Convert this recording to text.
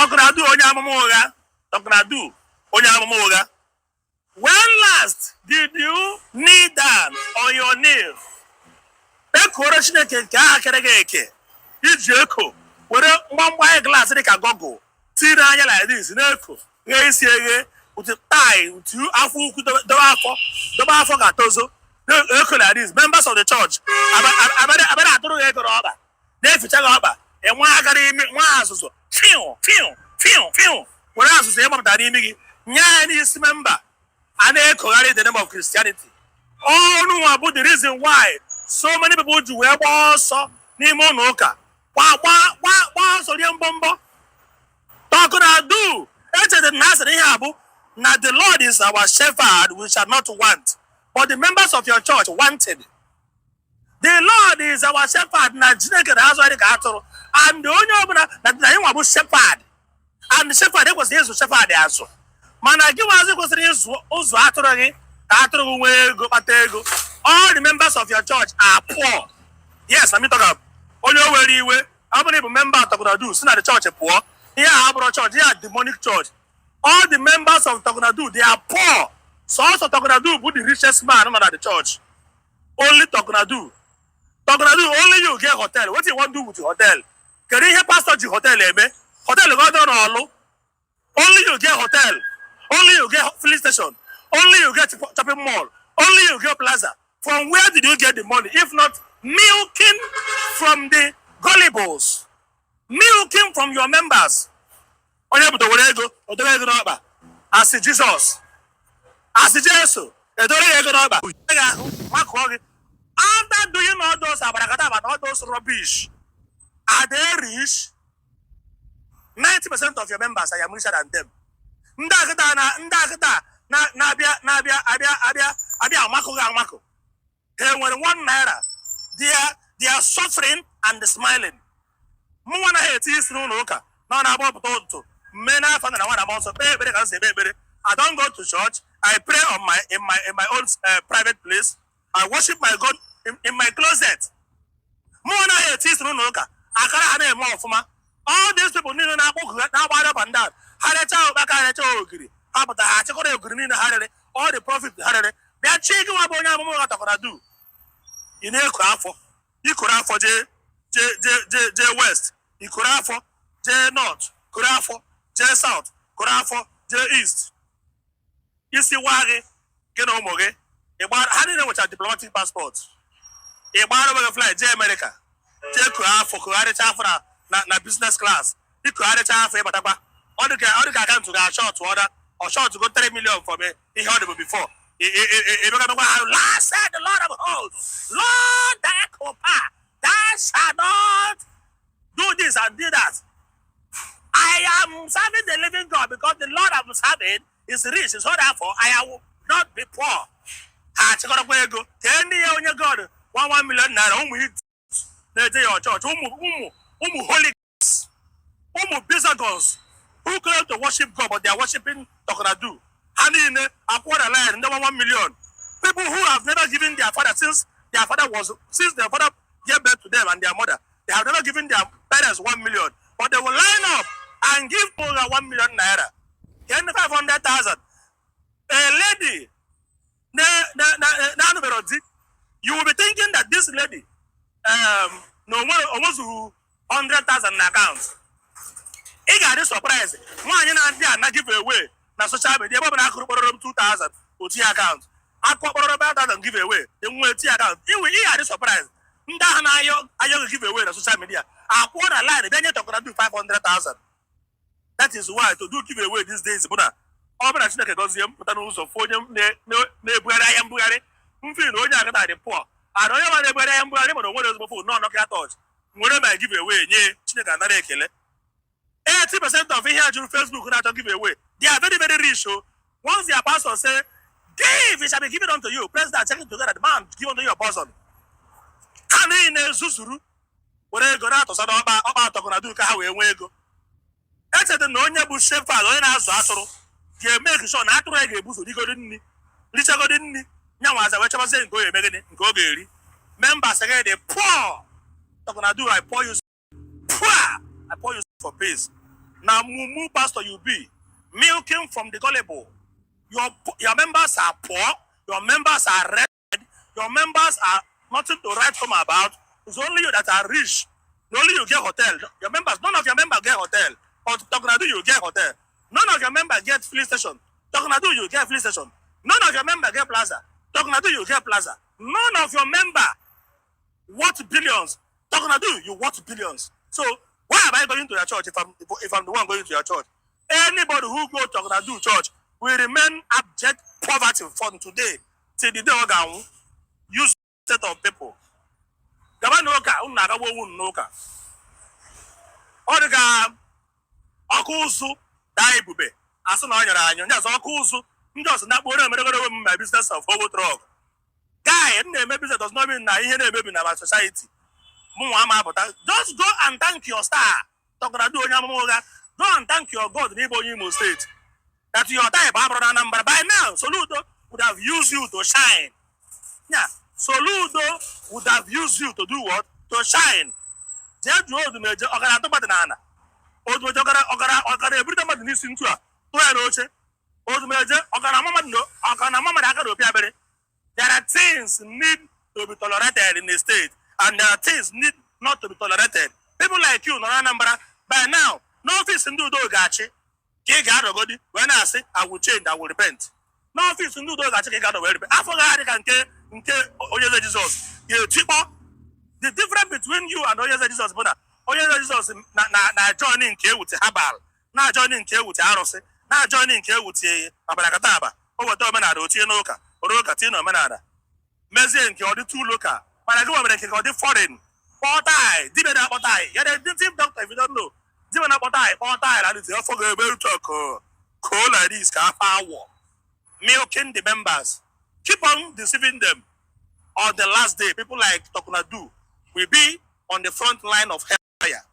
Talk na do, onye amụma ụgha. Talk na do, onye amụma ụgha. When last did you kneel down on your knees? Ekoro Chineke nke aha kere gị eke, iji eko were mgbamgba glass dị ka goggle tiri anya like this, na-eko ghee isi eghe with tie with afọ ukwu, dobe afọ, dobe afọ ga-atozo, na-eko like this. Members of the church abịa atụrụ gị ego n'ọkpa, na-eficha gị ọkpa, enwe aka n'imi, nwa azụzụ fiu fiu fiu fiu, were azụzụ ịgbapụta n'imi gị nye ya n'isi member a na-ekogharị the name of Christianity. Ọnụ nwa bụ the reason why so many people ji wee gbaa ọsọ n'ime ụlọ ụka, gbaa gbaa gbaa gbaa ọsọ rie mbọmbọ. Talk na do, echere na asịrị ihe a bụ na the Lord is our shepherd, we shall not want, but the members of your church wanted. The Lord is our shepherd, na Chineke na-azụ anyị ka atụrụ, and onye ọbụla na anyị nwa bụ shepherd, and shepherd ekwesịrị ịzụ shepherd azụ, mana gị nwazi kwesịrị ịzụ ụzọ atụrụ gị ka atụrụ gị nwee ego, kpata ego. All the members of your church are poor. Yes, let me talk am. Onye o were iwe, ọ bụrụ na ị bụ member Talk na Do, si na the church pụọ. Ihe a abụrụ church, ihe a demonic church. All the members of Talk na Do, they are poor. Sọsọ Talk na Do bụ the richest man nọ na the church. Only Talk na Do. Talk na Do, only you get hotel. Wetin you wan do with the hotel? Kedu ihe pastor ji hotel eme? Hotel gị ọ dọrọ n'ọlụ. Only you get hotel, only you get filling station, only you get shopping mall, only you get plaza. From where did you get the money if not milking from the gullibles, milking from your members? Onye pụta were ego, o dobe ego n'ọkpa, asị Jizọs, asị Jesu, edore ya ego n'ọkpa. Ị ga-ahụ makụọ gị. After doing all those abracadabra and all those rubbish, are they rich? 90% of your members are richer than them. Ndị akịta na ndị akịta na-abịa na-abịa abịa abịa abịa amakụ gị amakụ, ha nwere ₦1. They are suffering and smiling. Mụnwa anaghị eti isi n'ụlọ ụka na ọ na-agba ọpụta ụtụtụ mmee n'afọ na nwa na nsọ kpee ekpere ka m si ekpe ekpere. I don't go to church. I pray on my in my in my own private place. I worship my God in my closet. Mụnwa anaghị eti isi n'ụlọ ụka akara ha na-eme ọfụma. All these people niile na-akpọ na-agbara up and down, ha rechaa ụkpaka, ha rechaa ogiri, ha pụta, ha achịkọrọ ogiri niile ha rere, all the profit ha rere, bịa chi gị nwa bụ onye amụma ụgha tọkọrọ du. Ị na-eko afọ, ikoro afọ jee jee jee jee jee west, ikoro afọ jee north, koro afọ jee south, koro afọ jee east. Isi waa gị, gị na ụmụ gị ha niile nwechara diplomatic passport. Ị gbara onwe gị flight jee America, jee koo afọ, kogharịcha afọ na business class. Ikogharịcha afọ, ịbatakwa, ọ dị ka account ga-ashort ọda ọ short go 3 million for me ihe ọ dịbụ before. Ịbịakwa ha, "Lord said the Lord of hosts, Lord thy copa, thou shalt not do this and do that. I am serving the living God because the Lord I'm serving is rich, so therefore I will not be poor." Ha achịkọrọkwa ego kee ndị ya onye God ₦1 million. Ụmụ it na-eje ya chọọchị, ụmụ holy, ụmụ bizagos who claim to worship God but they are worshiping Talk na Do, ha niile akwụọ na line ndị 1 million. People who have never given their father since their father gave birth to them and their mother, they have never given their parents 1 million, but they will line up and give Moga ₦1 million. Then 500,000. A lady na na na na di, you will be thinking that this lady na onwe onwezughị 100,000 na account. Ị ga-adị surprise. Nwaanyị na-adị ana give away na social media, ebe ọ bụla akụrụ kpọrọ m 2000 otu ya account, akụ kpọrọ 5000 give away enwe eti account iwe. Ị ga-adị surprise. Ndị ahụ na-ayọ ayọ gị give away na social media akwụọ na line bịa nye Talk na Do 500,000. That is why to do give away these days bụ na ọ bụrụ na Chineke gọzie m, pụta n'ụzọ fụ onye na-ebugharị ahịa mbugharị mfi na onye agata dị poor, and onye ma na-ebugharị ahịa mbugharị mana o nwere ezigbo phone nọ Nokia touch nwere ma give away nye, Chineke anara ekele. 80% of ihe a juru Facebook na-achọ give away, they are very very rich o. Once their pastor say, "Give, it shall be given unto you, press that, check it together, the man give unto your bosom," ha niile zuzuru were ego na-atụsa n'ọkpa ọkpa Talk na Do ka ha wee nwee ego. Echeta na onye bụ shepherd, onye na-azụ atụrụ, ga-eme sure na atụrụ ya ga-ebuso rigodi nri, richagodi nri, nyanwa aza wee chọbazie nke o ga-eme gịnị, nke ọ ga-eri. Members gị dị poor. Talk na Do, I pour you poor, I pour you for peace. Na mumu pastor you be, milking from the gullible. Your members are poor, your members are red, your members are nothing to write home about. It's only you that are rich. Only you get hotel. Your members, none of your members get hotel. But Talk na do, you get hotel. None of your members get filling station. Talk na do, you get filling station. None of your members get plaza. Talk na do, you get plaza. None of your member worth billions. Talk na do, you worth billions. So why am I going to your church if I'm the one going to your church? Anybody who go Talk na do church will remain abject poverty from today till the day ọ ga-anwụ. Use set of people. Gaba n'ụka, unu na-agagbu onwe unu n'ụka. Ọ dị ka ọkụ ụzụ daa ebube, asị na ọ nyere anyị onye ọzọ ọkụ ụzụ. Ndị ọzọ na-akpọ emeregoro onwe m my business of hobo truck. Guy, m na-eme business does not mean na ihe na-emebi na my society mụ nwa ama apụta. Just go and thank your star. Talk na do, onye amụma ụgha. Go and thank your God n'ịbụ onye Imo State, that your type abụrụ na Anambra. By now, Soludo would have used you to shine. Yeah, Soludo would have used you to do what? To shine. Jee jụọ Odumeje, ọ gara atụ mmadụ n'ala? Odumeje ọ gara ebulite mmadụ n'isi ntu a tụọ ya n'oche? Odumeje ọ gara ama mmadụ ọ gara ama mmadụ aka n'opi abịrị? There are things need to be tolerated in the state and there are things need not to be tolerated. People like you nọ na Anambra, by now n'ọfịs ndị udo ga-achị ka ị ga-anọgodi wee na-asị, "I will change, I will repent." N'ọfịs ndị udo ga-achị ka ị ga-anọ wee repent. Afọ ga-adị ka nke onye eze Jizọs ga-etikpọ. The difference between you and onye eze Jizọs bụ na onye eze Jizọs na join nke ewute herbal, na join nke ewute arụsị, na join nke ewute abarakataba. O weta omenala, o tinye n'ụka, ore ụka tinye n'omenala, mezie nke ọ dị too local. Mana gị nwere nke ka ọ dị foreign. Kpọọ tai dibịa na-akpọ tai ya, the native doctor, if you don't know. Dibịa na-akpọ tai, kpọọ tai na adịtị ọfọ ga-ebe uche ko like this ka afọ awọ, milking the members. Keep on deceiving them. On the last day, people like Talk na Do will be on the front line of hellfire.